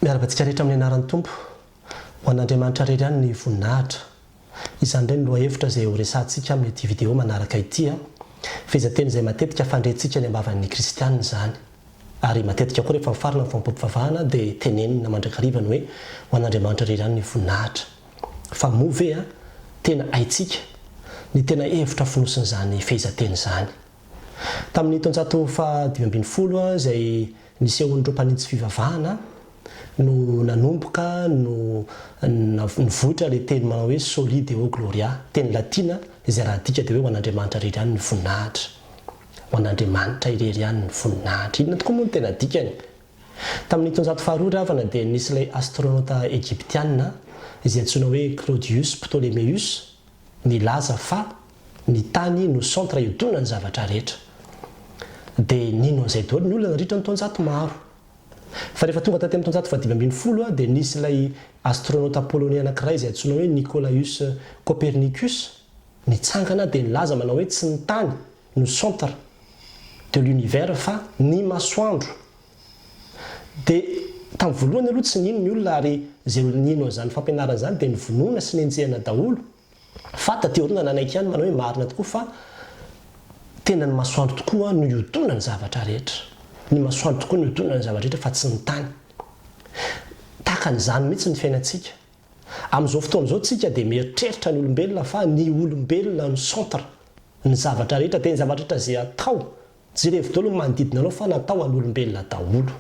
Miarahaba antsika rehetra amin'ny anaran'ny Tompo. Ho an'Andriamanitra irery ihany ny voninahitra. Izany indray no lohahevitra izay ho resahantsika amin'ity video manaraka ity. Fehezanteny izay matetika fandrentsika eny am-bavan'ny kristiana izany. Ary matetika koa rehefa mifarana ny fanompoam-pivavahana dia tenenina mandrakariva ny hoe ho an'Andriamanitra irery ihany ny voninahitra. Fa moa ve tena haintsika ny tena hevitra fonosin'izany fehezanteny izany? Tamin'ny taonjato faha 15 izay nisehoan'ireo mpanintsy fivavahana no nanomboka no nivoitra ilay teny manao hoe Soli Deo Gloria, teny latina izay raha adika dia hoe ho an'Andriamanitra irery ihany ny voninahitra. Ho an'Andriamanitra irery ihany ny voninahitra. Inona tokoa moa no tena dikany? Tamin'ny taonjato faharoa ry havana dia nisy ilay astronauta egyptiana izay antsoina hoe Claudius Ptolemeus nilaza fa ny tany no centre iodonan'ny zavatra rehetra. Dia nino an'izay daholo ny olona nandritra ny taonjato maro. Fa rehefa tonga taty amin'ny taonjato faha 15 dia nisy ilay astronauta polonais anankiray izay antsoina hoe Nicolaus Copernicus nitsangana dia nilaza manao hoe tsy ny tany no centre de l'univers fa ny masoandro. Dia tamin'ny voalohany aloha tsy nino ny olona ary izay olona nino an'izany fampianarana izany dia novonoina sy nenjehina daholo. Fa taty aoriana nanaiky ihany manao hoe marina tokoa fa tena ny masoandro tokoa no iodona ny zavatra rehetra. Ny masoandro tokoa no iodona ny zavatra rehetra fa tsy ny tany. Tahaka an'izany mihitsy ny fiainantsika. Amin'izao fotoana izao tsika dia mieritreritra ny olombelona fa ny olombelona no centre ny zavatra rehetra dia ny zavatra rehetra izay atao jerevo daholo ny manodidina anao fa natao ho an'olombelona daholo.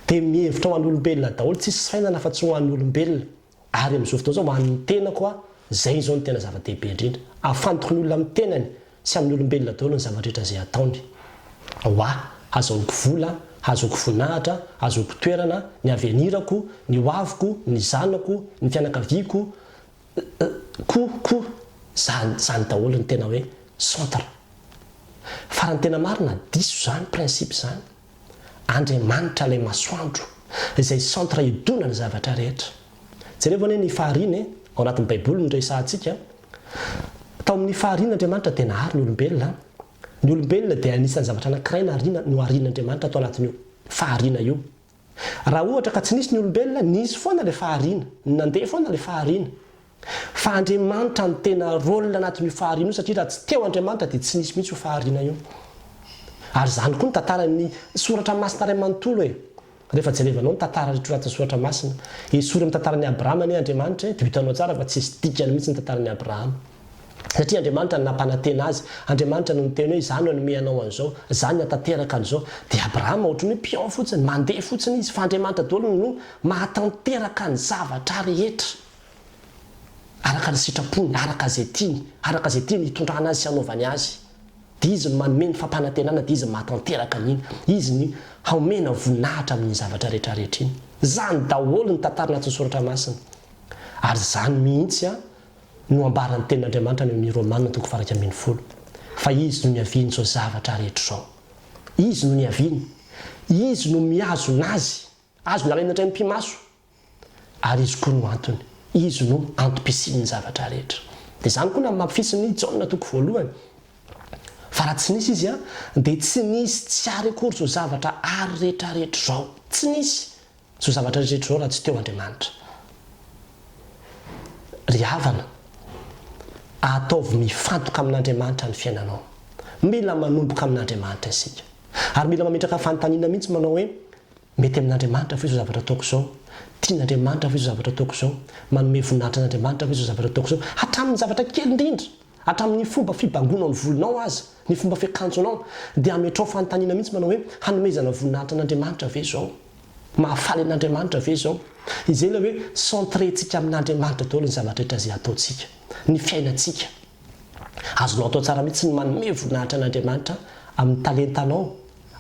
Dia mihevitra ho an'olombelona daholo tsisy fiainana afa tsy ho an'olombelona. Ary amin'izao fotoana izao, ho an'ny tenako aho, izay izao no tena zava-dehibe indrindra. Afantoko ny olona amin'ny tenany sy amin'ny olombelona daholo ny zava-drehetra izay ataony. Ho ahy, hazahoako vola, hahazoako voninahitra, hahazoako toerana, ny avenir-ko, ny ho aviko, ny zanako, ny fianakaviako, ko, ko, izany, izany daholo no tena hoe centre. Fa raha ny tena marina, diso izany principe izany. Andriamanitra ilay masoandro, izay centre idona ny zavatra rehetra. Jerevo anie ny fahariana e, ao anatin'ny baiboly no resahantsika. Tao amin'ny fahariana Andriamanitra dia nahary ny olombelona. Ny olombelona dia anisan'ny zavatra anankiray nahariana, noharian'Andriamanitra tao anatin'io fahariana io. Raha ohatra ka tsy nisy ny olombelona, nisy foana ilay fahariana, nandeha foana ilay fahariana. Fa Andriamanitra no tena rôle anatin'io fahariana io satria raha tsy teo Andriamanitra dia tsy nisy mihitsy io fahariana io. Ary izany koa ny tantaran'ny soratra masina iray manontolo e. Rehefa jerevanao ny tantara rehetra anatin'ny soratra masina, esory amin'ny tantaran'i Abrahama anie Andriamanitra e, dia ho hitanao tsara fa tsisy dikany mihitsy ny tantaran'i Abrahama. Satria Andriamanitra no nampanantena azy, Andriamanitra no niteny hoe izaho no hanome anao an'izao, izaho no hahatanteraka an'izao. Dia Abrahama ohatran'ny hoe pion fotsiny, mandeha fotsiny izy, fa Andriamanitra daholo no mahatanteraka ny zavatra rehetra. Araka ny sitrapony, araka izay tiany, araka izay tiany hitondrana azy sy hanaovany azy. Dia Izy no manome ny fampanantenana, dia Izy no mahatanteraka an'iny. Izy no haomena voninahitra amin'iny zavatra rehetra rehetra iny. Izany daholo ny tantara anatin'ny Soratra Masina. Ary izany mihitsy no ambaran'ny Tenin'Andriamanitra any amin'ny Romana toko faha 11, fa Izy no niavian'izao zavatra rehetra izao. Izy no niaviany. Izy no mihazona azy. Azony alaina indray mipi-maso. Ary Izy koa no antony. Izy no antom-pisian'ny zavatra rehetra. Dia izany koa namafisin'i Jaona toko voalohany. Fa raha tsy nisy Izy, dia tsy nisy tsy ary akory izao zavatra ary rehetra rehetra izao. Tsy nisy izao zavatra rehetra izao raha tsy teo Andriamanitra. Ry havana, ataovy mifantoka amin'Andriamanitra ny fiainanao. Mila manomboka amin'Andriamanitra isika. Ary mila mametraka fanontaniana mihitsy manao hoe, Mety amin'Andriamanitra ve izao zavatra ataoko izao? Tian'Andriamanitra ve izao zavatra ataoko izao? Manome voninahitra an'Andriamanitra ve izao zavatra ataoko izao? Hatramin'ny zavatra kely indrindra, hatramin'ny fomba fibangonao ny volonao aza, ny fomba fiakanjonao, dia ametraho fanontaniana mihitsy manao hoe, hanomezana voninahitra an'Andriamanitra ve izao? Mahafaly an'Andriamanitra ve izao? Izay ilay hoe centrer-tsika amin'Andriamanitra daholo ny zavatra rehetra izay ataontsika, ny fiainantsika. Azonao atao tsara mihitsy ny manome voninahitra an'Andriamanitra amin'ny talentanao,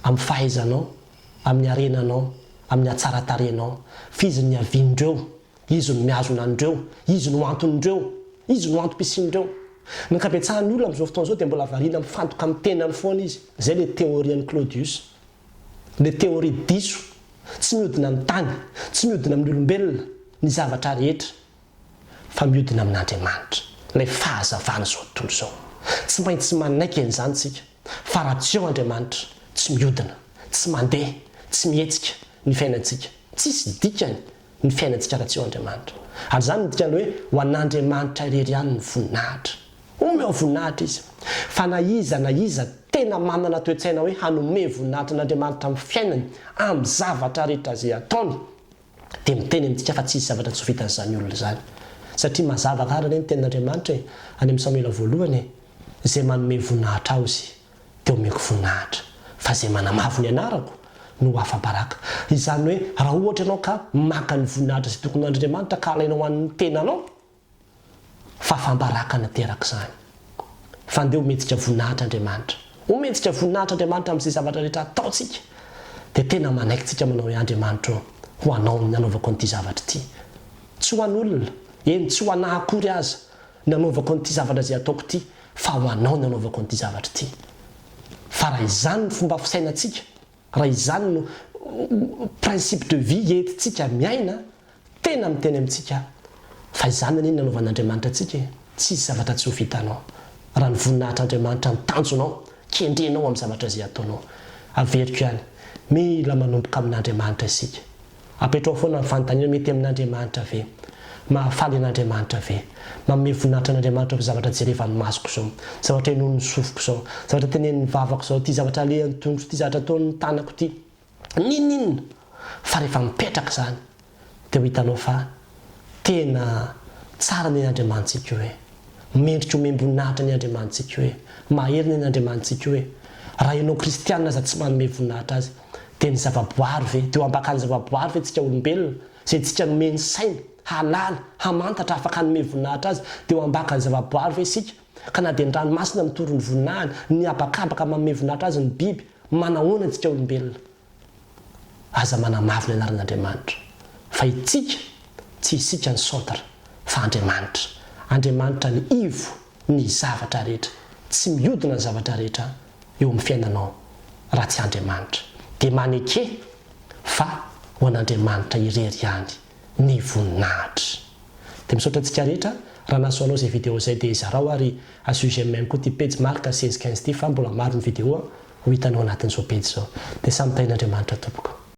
amin'ny fahaizanao, amin'ny harenanao, amin'ny hatsaran-tarehinao, fa Izy no niavian'ireo, Izy no mihazona an'ireo, Izy no anton'ireo, Izy no antom-pisian'ireo. Ny ankabetsahan'ny olona amin'izao fotoana izao dia mbola variana mifantoka amin'ny tenany foana izy. Izay ilay théorie-n'i Claudius. Ilay théorie diso. Tsy mihodina amin'ny tany, tsy mihodina amin'ny olombelona ny zavatra rehetra. fa mihodina amin'Andriamanitra, ilay fahazavan'izao tontolo izao. Tsy maintsy manaiky an'izany isika, fa raha tsy eo Andriamanitra, tsy mihodina, tsy mandeha, tsy mihetsika ny fiainantsika. Tsisy dikany ny fiainantsika raha tsy eo Andriamanitra. Ary izany no dikan'ny hoe ho an'Andriamanitra irery ihany ny voninahitra. Omeo voninahitra Izy. Fa na iza na iza tena manana toe-tsaina hoe hanome voninahitra an'Andriamanitra amin'ny fiainany, amin'ny zavatra rehetra izay ataony, dia miteny amintsika fa tsy hisy zavatra tsy ho vitan'izany olona izany. Satria mazava tsara anie ny tenin'Andriamanitra e, any amin'ny Samoela voalohany e, Izay manome voninahitra Azy dia omeko voninahitra, fa izay manamavo ny anarako no ho afa-baraka. Izany hoe raha ohatra ianao ka maka ny voninahitra izay tokony ho an'Andriamanitra ka alainao ho an'ny tenanao, Fahafaham-baraka nateraka izany. Fa andeha omentsika voninahitra Andriamanitra. Omentsika voninahitra Andriamanitra amin'izay zavatra rehetra ataontsika. Dia tena manaiky tsika manao hoe, Andriamanitra ô, ho Anao ny nanaovako an'ity zavatra ity. Tsy ho an'olona, eny, tsy ho anà akory aza, ny nanaovako an'ity zavatra izay ataoko ity, fa ho Anao ny nanaovako an'ity zavatra ity. Fa raha izany ny fomba fisainantsika, raha izany no principe de vie entintsika miaina, Tena miteny amintsika aho, fa izany anie no nanaovan'Andriamanitra antsika e! Tsy hisy zavatra tsy ho vitanao, raha ny voninahitr'Andriamanitra no tanjonao, kendrenao amin'ny zavatra izay ataonao. Averiko ihany, mila manomboka amin'Andriamanitra isika. Apetraho foana ny fanontaniana, mety amin'Andriamanitra ve? Mahafaly an'Andriamanitra ve? Manome voninahitra an'Andriamanitra ve zavatra jerevan'ny masoko izao, zavatra henoin'ny sofiko izao, zavatra tenenin'ny vavako izao, ity zavatra alehan'ny tongotro ity, zavatra ataon'ny tanako ity? N'inon'inona fa rehefa mipetraka izany dia ho hitanao fa tena tsara anie Andriamanitsika io e! Mendrika omem-boninahitra anie Andriamanitsika io e! Mahery anie Andriamanitsika io e! Raha ianao kristianina aza tsy manome voninahitra azy dia ny zava-boary ve? Dia ho ambakan'ny zava-boary ve tsika olombelona izay tsika nomeny saina hahalala, hamantatra, afaka hanome voninahitra azy dia ho ambakan'ny zava-boary ve isika? Ka na dia ny ranomasina mitory ny voninahiny, ny habakabaka manome voninahitra azy ny biby, manahoana antsika olombelona? Aza manamavo ny anaran'Andriamanitra. Fa itsika, tsy isika ny centre, fa Andriamanitra. Andriamanitra ny ivo ny zavatra rehetra. Tsy mihodina ny zavatra rehetra eo amin'ny fiainanao raha tsy Andriamanitra. Dia maneke fa ho an'Andriamanitra irery ihany ny voninahitra. Dia misaotra antsika rehetra, raha nahasoa anao izay vidéo izay dia zarao ary asio j'aime ihany koa ity pejy Marc 16 15 ity fa mbola maro ny vidéo ho hitanao anatin'izao pejy izao. Dia samy tahin'Andriamanitra tompoko.